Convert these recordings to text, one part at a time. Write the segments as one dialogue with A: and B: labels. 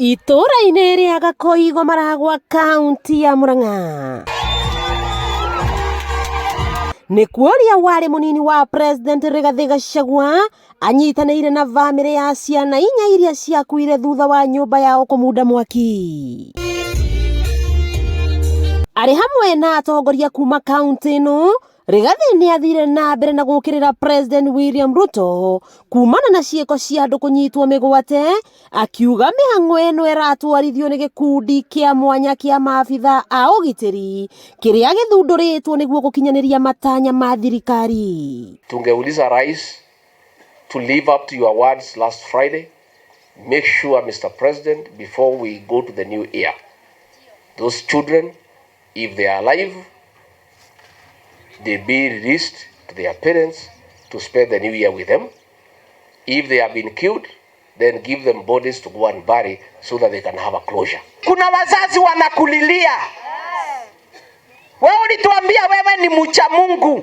A: Itũũra-inĩ rĩa Gakoigo Maragwa kaunti ya Murang'a nĩkuo ũrĩa warĩ mũnini wa President Rigathĩ Gachagua anyitanĩire na bamĩrĩ ya ciana inya iria ciakuire thutha wa nyũmba yao kũmunda mwaki. Arĩ hamwe na atongoria kuma kaunti ĩno, Rigathĩ nĩ athire na mbere na gũkĩrĩra President William Ruto kumana na ciĩko cia andũ kũnyitwo mĩgwate, akiuga mĩhang'o ĩno ĩratwarithio nĩ gĩkundi kĩa mwanya kĩa maabitha a ũgitĩri kĩrĩa gĩthundũrĩtwo nĩguo gũkinyanĩria matanya ma thirikari.
B: Tungeuliza rais to live up to your words last Friday. Make sure, Mr. President, before we go to the new year, those children, if they are alive, they be released to their parents to spend the new year with them. If they have been killed, then give them bodies to go and bury so that they can have a closure.
C: Kuna wazazi wanakulilia wewe, ulituambia wewe ni mcha Mungu.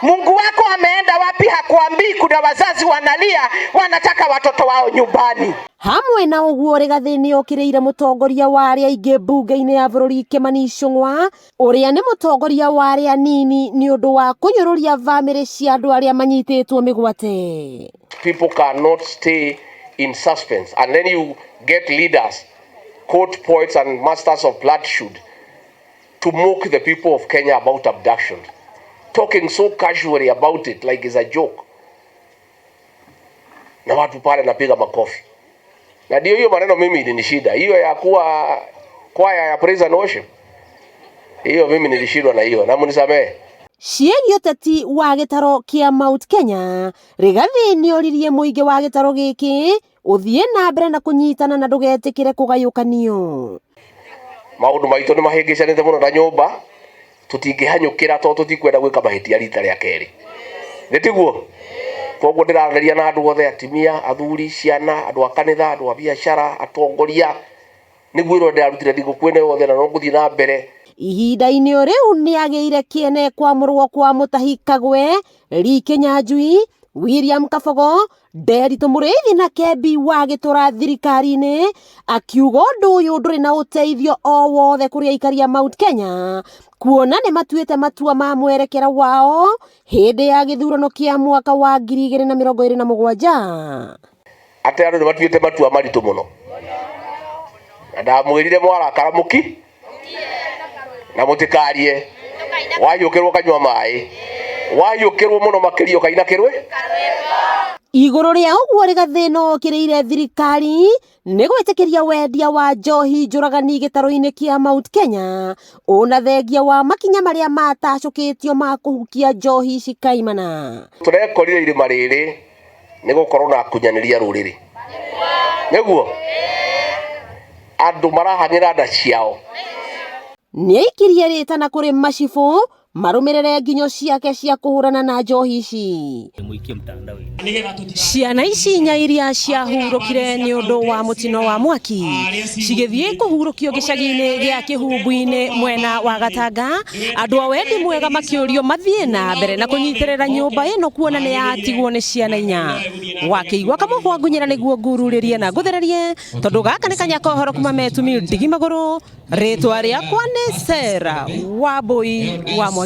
C: Mungu wako ameenda wapi? Hakuambii. Kuna wazazi wanalia, wanataka watoto wao nyumbani.
A: Hamwe na ũguo Rigathĩ nĩ okĩrĩire mũtongoria wa arĩa aingĩ mbunge-inĩ ya bũrũri Kĩmani Ichung'wa ũrĩa nĩ mũtongoria wa arĩa anini nĩ ũndũ wa kũnyũrũria bamĩrĩ cia andũ arĩa manyitĩtwo mĩgwate.
B: People cannot stay in suspense. And then you get leaders, court poets and masters of platitude to mock the people of Kenya about abduction, talking so casually about it like it's a joke. Na watu pale napiga makofi. Na ndio hiyo maneno mimi ilinishinda. Hiyo ya kuwa kwaya ya praise and worship. Hiyo mimi nilishindwa na hiyo. Na mnisamehe.
A: Ciĩgiĩ ũteti wa gĩtaro kĩa Mount Kenya, Rigathĩ nĩ oririe mũingĩ wa gĩtaro gĩkĩ ũthiĩ na mbere na kũnyitana na ndũgetĩkĩre kũgayũkanio.
B: Maũndũ maitũ nĩ mahĩngĩcanĩte mũno na nyũmba tũtingĩhanyũkĩra tondũ tũtikwenda gwĩka mahĩtia rita rĩa kerĩ, nĩ tiguo? Koguo ndĩraranĩria na andũ othe, atumia, athuri, ciana, andũ a kanitha, andũ a biacara, atongoria, nĩguo ĩro ndĩrarutire thigũkũ ĩno yothe na no ngũthiĩ na mbere.
A: Ihinda-inĩ o rĩu nĩ agĩire kĩene kwamũrwo kwa Mutahi Kagwe, Lee Kinyanjui, William Kabogo, Nderitu Mũrĩithi na Kembi wa Gĩtũra thirikari-inĩ, akiuga ũndũ ũyũ ndũrĩ na ũteithio o wothe kũrĩ aikari a Mount Kenya kuona nĩ matuĩte matua ma mwerekera wao hĩndĩ ya gĩthurano kĩa mwaka wa 2027.
B: Atĩ andũ nĩ matuĩte matua maritũ mũno, na ndamwĩrire mwarakara mũki na mũtikarie, wahiũkĩrwo kanyua maĩ, wahiũkĩrwo mũno makĩria ũkaina kĩrwe.
A: Igũrũ rĩa ũguo Rigathĩ no okĩrĩire thirikari nĩ gwĩtĩkĩria wendia wa njohi njũragani gĩtarũ-inĩ kĩa Mount Kenya, ona thengia wa makinya marĩa matacũkĩtio ma kũhukia njohi ici kaimana.
B: Tũrekorire irima rĩrĩ nĩ gũkorwo na akunyanĩria rũrĩrĩ, nĩguo andũ marahang'ĩra nda ciao.
A: Nĩaikirie rĩtana kũrĩ macibũ marũmĩrĩre nginyo ciake cia kũhũrana na njohi ici. Ciana ici inya iria ciahurũkire nĩ ũndũ wa mũtino wa mwaki cigĩthiĩ kũhurũkio gĩcagi-inĩ gĩa Kĩhumbu-inĩ mwena wa Gatanga, andũ a wendi mwega makĩũrio mathiĩ na mbere na kũnyitĩrĩra nyũmba ĩno kuona nĩ yatigwo nĩ ciana inya. Wakĩigua kamũhwa ngunyĩra nĩguo ngururĩrie na ngũthererie tondũ gaka nĩ kanya kohoro kuma metumi ndigi magũrũ. Rĩtwa rĩakwa nĩ Sarah Wambui wa Mwangi.